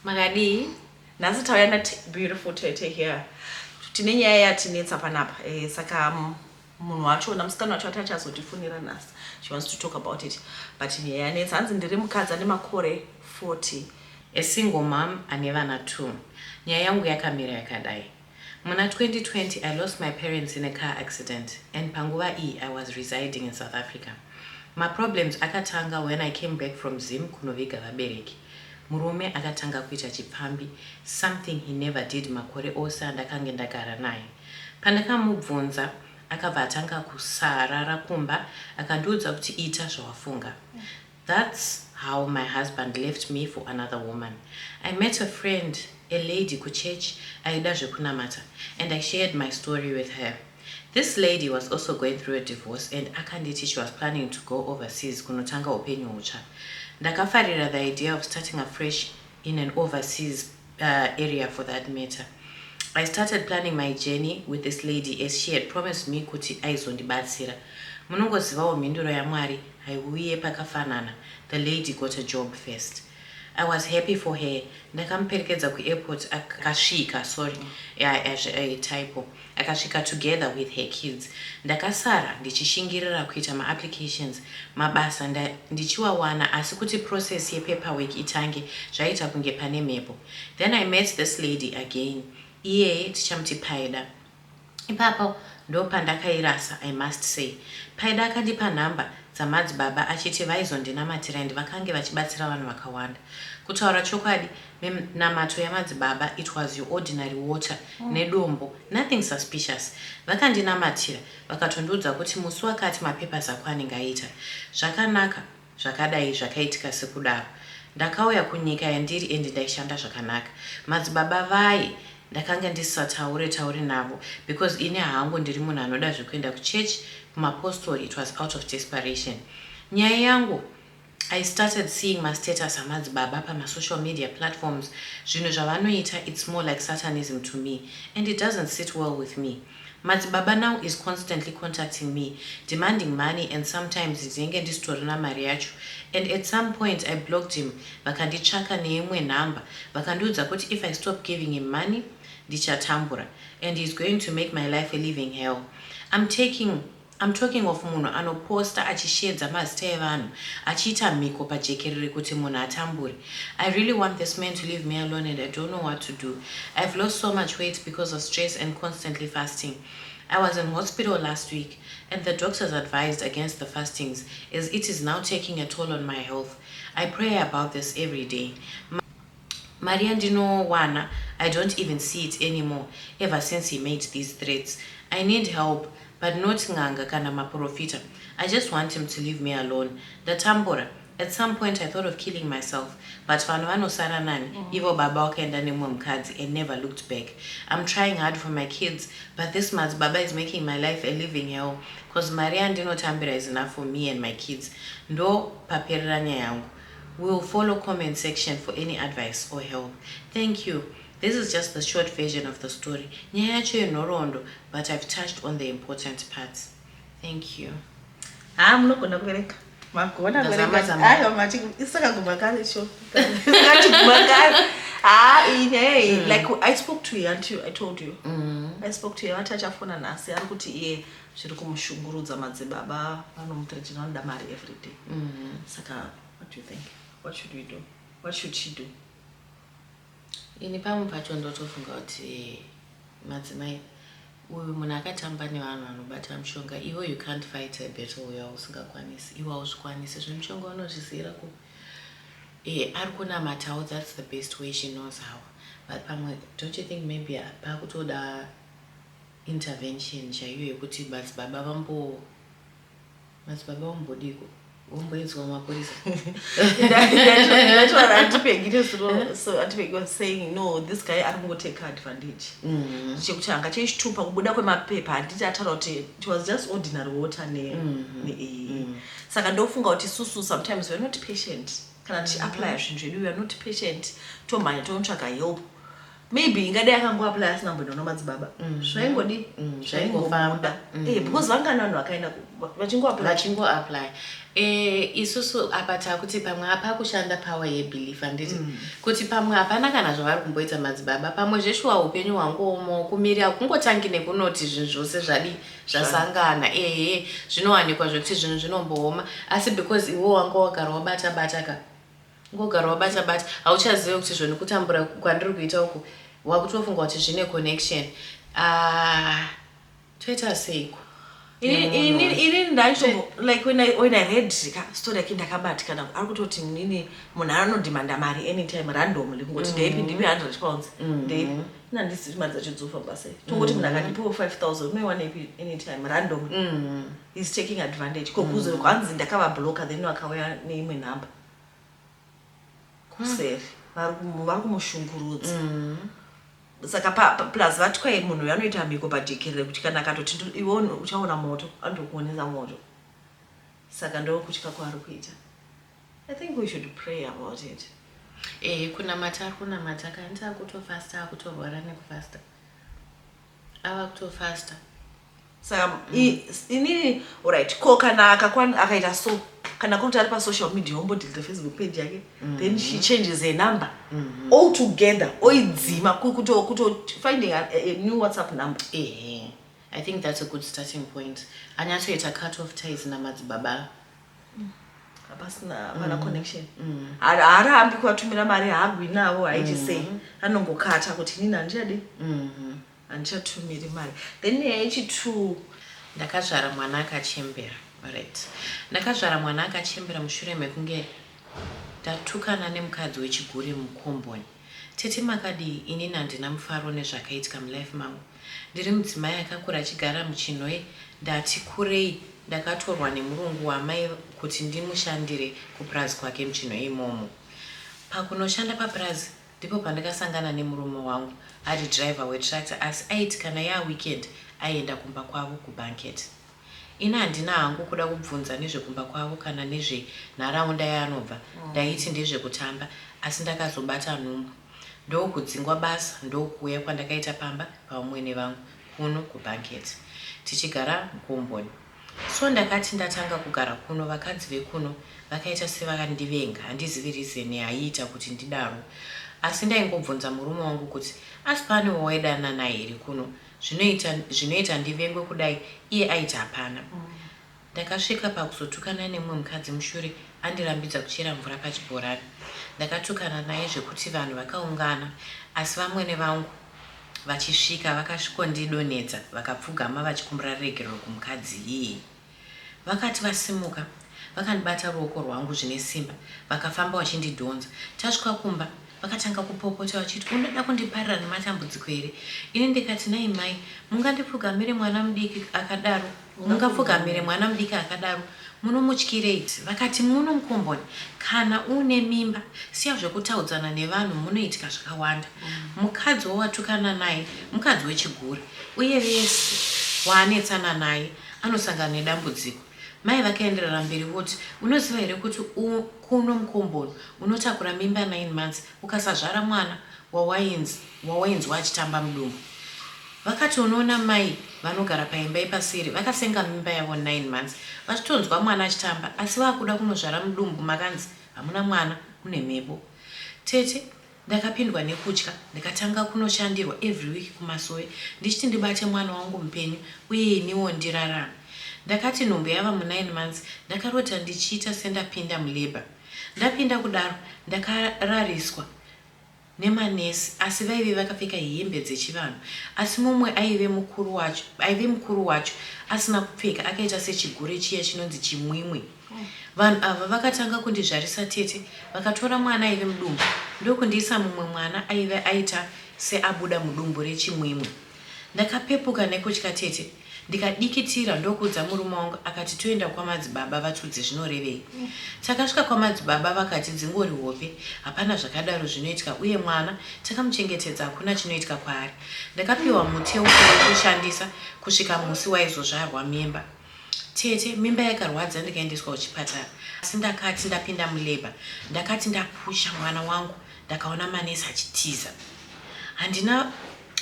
Makadii? Nhasi tauya nabeautiful tete here. Tine nyaya yatinetsa panapa. Saka munhu wacho, musikana wacho ati achazotifonera nhasi. She wants to talk about it. But nyaya yanetsa, hanzi ndiri mukadzi ane makore 40. A single mom ane vana 2. Nyaya yangu yakamira yakadai. Muna 2020 I lost my parents in a car accident, and panguva iyi I was residing in South Africa. Maproblems akatanga when I came back from Zim kunoviga vabereki. Murume akatanga kuita chipfambi, something he never did makore ose andakange ndagara naye. Pandakamubvunza, akabva atanga kusarara kumba, akandiudza kuti ita zvawafunga. That's how my husband left me for another woman. I met a friend, a lady kuchurch aida zvekunamata, and I shared my story with her. This lady was also going through a divorce and akanditi she was planning to go overseas kunotanga upenyu hutsva. Ndakafarira the idea of starting afresh in an overseas area for that matter. I started planning my journey with this lady as she had promised me kuti aizondibatsira. Munongozivawo mhinduro yaMwari haiuye pakafanana. The lady got a job first. I was happy for her. Ndakamuperekedza kuairport akasvika, sorry, yeah, typo. Akasvika together with her kids. Ndakasara ndichishingirira kuita maapplications, mabasa ndichiwawana, asi kuti process yepaperwork itange zvaita kunge pane mhepo. Then I met this lady again. Iyeye tichamuti Paida. Ipapo ndopandakairasa, I must say. Paida akandipa nhamba dzamadzibaba achiti vaizondinamatira and vakange vachibatsira vanhu vakawanda. Kutaura chokwadi, minamato yamadzibaba, it was your ordinary water nedombo, nothing suspicious. Vakandinamatira, vakatondiudza kuti musi wakati mapapers ako anenge aita zvakanaka. Zvakadai zvakaitika sekudaro. Ndakauya kunyika yandiri and ndaishanda zvakanaka. Madzibaba vai ndakanga ndisataure taure navo because ini hangu ndiri munhu anoda zvekuenda kuchechi, kumapostori, it was out of desperation. Nyaya yangu, I started seeing mastatus amadzibaba pamasocial media platforms. Zvinhu zvavanoita, it's more like satanism to me and it doesn't sit well with me. Madzibaba now is constantly contacting me, demanding money, and sometimes ndinenge ndisitorina mari yacho, and at some point I blocked him. Vakanditsvaka neimwe nhamba, vakandiudza kuti if I stop giving him money, ndichatambura and he's going to make my life a living hell. I'm talking of munhu anoposta achishedza mazita evanhu, achiita mhiko pajekerere kuti munhu atambure. I really want this man to leave me alone and I don't know what to do. I've lost so much weight because of stress and constantly fasting. I was in hospital last week and the doctors advised against the fastings as it is now taking a toll on my health. I pray about this every day. Mari yandinowana, I don't even see it anymore ever since he made these threats. I need help, but not nganga kana maprofita. I just want him to leave me alone. Ndatambura. At some point I thought of killing myself, but vanhu vanosara nani ivo baba wakaenda nemumwe mukadzi and never looked back? I'm trying hard for my kids, but this madzibaba is making my life a living hell because mari yandinotambira is enough for me and my kids. Ndo paperera nyaya yangu. We'll follow comment section for any advice or help. Thank you. This is just the short version of the story. Nyaya yacho yenhoroondo, but I've touched on the important parts. Thank you. Ha, munogona kuverenga, magona. Ndazama, kuverenga. zama. Aiwa, mati isakaguma kare sho, isakaguma kare. Ha, iyi nyaya iyi, like I spoke to you until I told you, I spoke to you. Vati achafona nhasi. Ari kuti iye zviri kumushungurudza, madzibaba vanomuthreatina, vanoda mari every day. Saka what do you think? What should we do? What should she do? Ini pamwe pacho ndotofunga kuti madzimai uyu munhu akatamba nevanhu vanobata mushonga. Iwe, you can't fight a battle yausingakwanisi. Iwe hauzvikwanisi zvemushonga, unozviziyira ku ari kunamatawo. That's the best way she knows how. But pamwe, don't you think maybe pakutoda intervention chaiyo yekuti madzibaba vambodiko, vomboedzwa mapurisa? That's what Auntie Peggy just, so Auntie Peggy was saying, no, this guy ari kungotake advantage chekuti anga chechitupa kubuda kwemapepa. Handiti ataura kuti it was just ordinary water ne Saka ndofunga kuti isusu sometimes we are not patient. Kana tichiapplya zvinhu zvedu, we are not patient. Tomhanya tonotsvaga help. Maybe ingadai akangoapply asina kumboenda kuna madzibaba, zvaingodi Zvaingofamba. zvaingobuda. Because vangani vanhu vakaenda vachingoapply? Vachingoapply. Isusu apa takuti pamwe apa kushanda power yebelief, handiti? Kuti pamwe hapana kana zvavari kumboita madzibaba, pamwe zveshuwa upenyu hwanguomo kumirira kungotangi nekunoti zvinhu zvose zvadi zvasangana. Ehe, zvinowanikwa zvekuti zvinhu zvinombooma, asi because iwo wanga wagara wabata bata ka, ngogara wabata bata, hauchazivi kuti zvoni kutambura kwandiri kuita uku, wakutofunga kuti zvine connection. Ah, toita seiko? Inini ndaitombo, like when I read ka story yake, ndakabatikana. Ari kutoti nini munhu anodhimanda mari anytime, randomly, kungoti ndeipi, ndipi £100, ndeipi. Ina handisi mari dzacho dzofamba sei? Tongoti munhu akandipiwo 5000, unoiwanepi anytime, randomly? Is taking advantage. Kokuzo kwanzi ndakavabloka, then vakauya neimwe nhamba kuseri, vari kumushungurudza. Saka plus vatwai munhu uyu anoita mhiko pajekerere kuti kana akatoti iwe uchaona moto, anotokuonesa moto. Saka ndokutya kwaari kuita. I think we should pray about it. Ehe, kunamata, ari kunamata kanti, akutofasta, akutorwara nekufasta, ava kutofasta. Saka inini, alright, ko kana akaita so, kana kuri kuti ari pasocial media, ombodelete Facebook page yake, then she changes her number all together, oidzima, kuto finding a new WhatsApp number. Ehe, I think that's a good starting point. Anyatsoita cut off ties namadzibaba. Hapasina, hapana connection. Haarambi kuvatumira mari, haagwi navo, haiti sei, anongokata kuti inini handichadi, handichatumiri mari. Then nyaya yechi2. Ndakazvara mwana akachembera. Right, ndakazvara mwana akachembera mushure mekunge ndatukana nemukadzi wechigure mukomboni. Tete, makadii? Inini handina mufaro nezvakaitika mulife mangu. Ndiri mudzimai akakura achigara muChinhoyi. Ndati kurei, ndakatorwa nemurungu wamai kuti ndimushandire kupurazi kwake muChinhoyi imomo. Pakunoshanda papurazi ndipo pandakasangana nemurume wangu, ari driver wetractor, asi aiti kana yaweekend aienda kumba kwavo kuBanket. Ini handina hangu kuda kubvunza nezvekumba kwavo kana nezvenharaunda yaanobva. Ndaiti ndezvekutamba, asi ndakazobata nhumbu, ndokudzingwa basa, ndokuuya kwandakaita pamba pavamwene vangu kuno kuBanket, tichigara mukomboni. So ndakati ndatanga kugara kuno, vakadzi vekuno vakaita sevakandivenga. Handizivi reason yaiita kuti ndidaro, asi ndaingobvunza murume wangu kuti asi pane wawaidanana naye here kuno zvinoita ndivengwe kudai? Iye aiti hapana. Ndakasvika pakuzotukana nemumwe mukadzi mushure andirambidza kuchera mvura pachibhorani. Ndakatukana naye zvekuti vanhu vakaungana, asi vamwene vangu vachisvika vakasvikondidonhedza, vakapfugama vachikumbira regerero kumukadzi iyeye. Vakati vasimuka, vakandibata ruoko rwangu zvine simba, vakafamba vachindidhonza. Tasvika kumba, vakatanga kupopota vachiti, "Unoda kundiparira nematambudziko here?" Ini ndikati, "Nai mai, mungandipfugamire mwana mudiki akadaro? Mungapfugamire mwana mudiki akadaro? Munomutyirei?" Vakati, "Muno mukomboni, kana une mimba, siya zvekutaudzana nevanhu, munoitika zvakawanda. Mukadzi wawatukana naye mukadzi wechigure, uye vese waanetsana naye anosangana nedambudziko." Mai vakaenderera mberi voti, "Unoziva here kuti kuno mukomboni unotakura mimba 9 months, ukasazvara mwana wawainzwa achitamba mudumbu?" Vakati, "Unoona mai vanogara paimba yepaseri vakasenga mimba yavo 9 months vachitonzwa mwana achitamba, asi vakuda kunozvara mudumbu makanzi hamuna mwana, mune mhepo." Tete, ndakapindwa nekutya, ndikatanga kunoshandirwa every week kumasowe, ndichiti ndibate mwana wangu mupenyu uye iniwo ndirarame. Ndakati nhumbu yava mu9 months, ndakarota ndichiita sendapinda mulabour. Ndapinda kudaro, ndakarariswa nemanesi, asi vaive vakapfeka hembe dzechivanhu, asi mumwe aive mukuru wacho asina kupfeka, akaita sechigure chiya chinonzi chimwimwi. Vanhu ava vakatanga kundizvarisa, tete. Vakatora mwana aive mudumbu, ndokundiisa mumwe mwana aive aita seabuda mudumbu rechimwimwi. Ndakapepuka nekutya, tete, ndikadikitira, ndokuudza murume wangu. Akati toenda kwamadzibaba vatudze zvinorevei. Takasvika kwamadzibaba, vakati dzingori hope, hapana zvakadaro zvinoitika, uye mwana takamuchengetedza, hakuna chinoitika kwaari. Ndakapiwa muteuro wekushandisa kusvika musi waizozvarwa mimba. Tete, mimba yakarwadza, ndikaendeswa kuchipatara, asi ndakati ndapinda mulabour, ndakati ndapusha mwana wangu, ndakaona manesi achitiza. Handina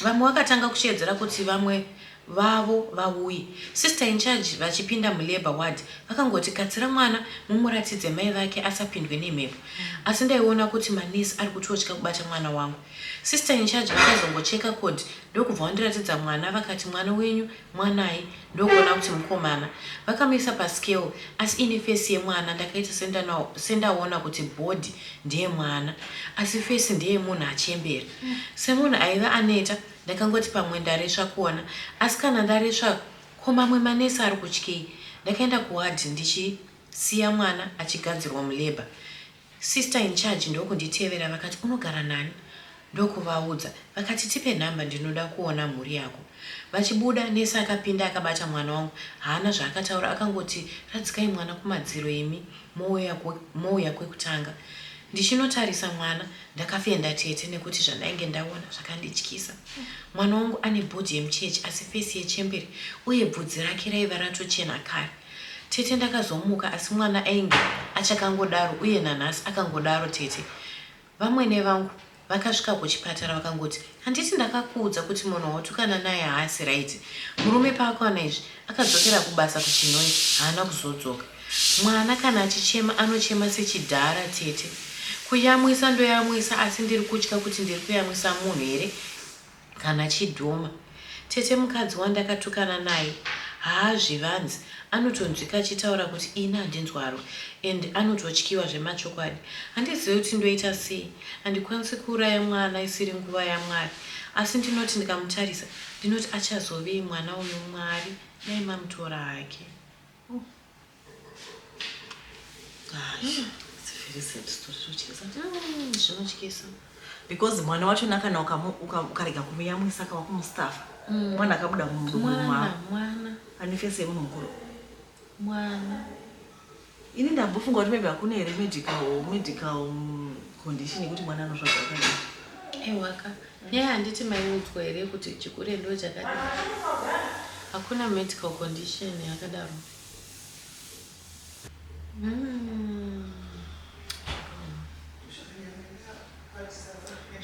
vamwe vakatanga kusheedzera kuti vamwe vavo vauye. Sister in charge vachipinda mulabour ward vakangoti katsira mwana mumuratidze mai vake asapindwe nemhepo. Asi ndaiona kuti manurse ari kutotya kubata mwana wangu. Sister in charge vakazongocheka cord ndokubva vandiratidza mwana vakati mwana wenyu mwanai ndokuona kuti mukomana. Vakamuisa pascale asi ini face yemwana ndakaita sendaona kuti body ndeyemwana asi face ndeyemunhu achembera. Semunhu aiva aneta ndakangoti pamwe ndaresva kuona asi kana ndaresva ko mamwe manesi ari kutyei. Ndakaenda kuward ndichisiya mwana achigadzirwa mulabour. Sister in charge ndokunditevera vakati unogara nani? Ndokuvaudza vakati tipe number ndinoda kuona mhuri yako. Vachibuda nurse akapinda akabata mwana wangu haana zvaakataura akangoti radzikai mwana kumadziro imi mouya kwekutanga. Ndichinotarisa mwana ndakafenda tete nekuti zvandainge ndaona zvakandityisa. Mwana wangu ane body yemucheche asi face yechembere uye bvudzi rake raiva ratochena kare. Tete ndakazomuka asi mwana ainge achakangodaro uye nanhasi akangodaro tete. Vamwene vangu vakasvika kuchipatara vakangoti handiti ndakakuudza kuti munhu wawatukana naye haasi right. Murume paakaona izvi akadzokera kubasa kuChinhoyi haana kuzodzoka. Mwana kana achichema anochema sechidhara tete. Kuyamwisa ndoyamwisa asi ndiri kutya kuti ndiri kuyamwisa munhu here kana chidhoma. Tete mukadzi wandakatukana naye haazvivanzi anotonzwika achitaura kuti ini handinzwaro and anototyiwa zvemachokwadi. Handizive kuti ndoita sei handikwanisi kuuraya mwana isiri nguva yaMwari asi ndinoti ndikamutarisa ndinoti achazovei mwana uyu Mwari dai mamutora hake. Zvinotyisa because mwana wachona kana ukarega kumuyamwisa kava kumustafa mwana akabuda mumudumbu mavo ane face yemunhu mukuru mwana. Ini ndambofunga kuti maybe hakuna here medical condition yekuti mwana anozvarwa akadai. Ewaka nyaya handiti maiudzwa here kuti chikure ndo chakadii? Hakuna medical condition yakadaro.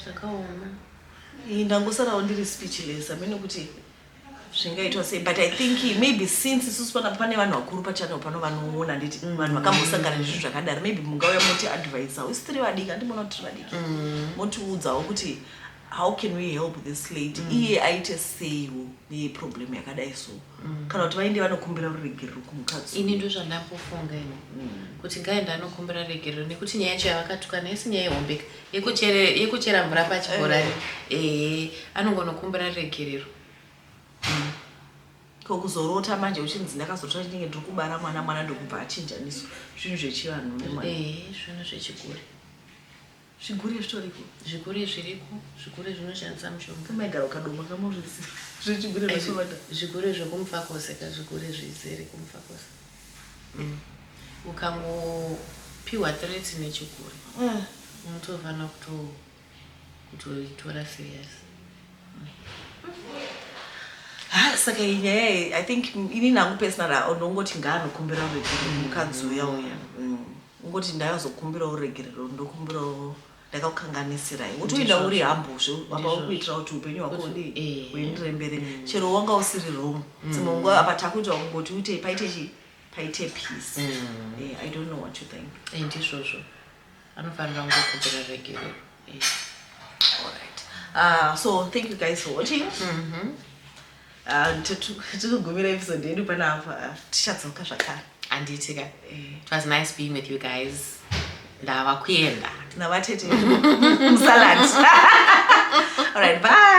Zvakaoma. Ndangosarawo ndiri speechless amene kuti zvingaitwa sei, but I think maybe since isusu pana pane vanhu vakuru pachannel pano vanoona nditi vanhu vakambosangana nezvinhu zvakadaro, maybe mungauya moti advisawo isu tiri vadiki, handimona kuti tiri vadiki, motiudzawo kuti how can we help this lady, iye aite seiwo neproblem yakadai so, kana kuti vaende vanokumbira ruregerero kumukadzi. Ini ndozvandambofunga ini kuti ngaende anokumbira regerero nekuti nyaya yacho yavakatukana isi nyaya yehombeka yekuchera mvura pachibhorani. Ehe, anongonokumbira regerero. Ko kuzorota manje uchinzi ndakazorota ndinenge ndiri kubara mwana, mwana ndokubva achinjaniswa, zvinhu zvechivanhu nemwana. Ehe, zvinhu zvechigure. Zvigure zvitoriko? Zvigure zviriko, zvigure zvinoshandisa mushonga. Maigara ukadoma kamurisi zvechigure zvasovada. Zvigure zvekumufakose ka, zvigure zvizere kumufakose. Ukangopiwa threat nechigure unotofanira kutoitora serious. Ha, saka iyi nyaya iyi, I think ini nangu personally ndongoti ngaanokumbira ruregerero mukadzi uya uya. Ungoti ndazokumbirawo ruregerero, ndokumbirawo, ndakakukanganisirai, wotoenda uri hambozve apa uri kuitira kuti upenyu hwako udii, huenderere mberi chero wanga usiri wrong. Dzimwe nguva apa takuita kungoti uite paite chi paite peace. I don't know what you think. Ndizvozvo, anofanira kungokumbira regerero. Alright, so thank you guys for watching. Tikugumira episode yedu panapa, tichadzoka zvakare. Handitika, it was nice being with you guys, ndava kuenda. Navatete musalad. Alright, bye.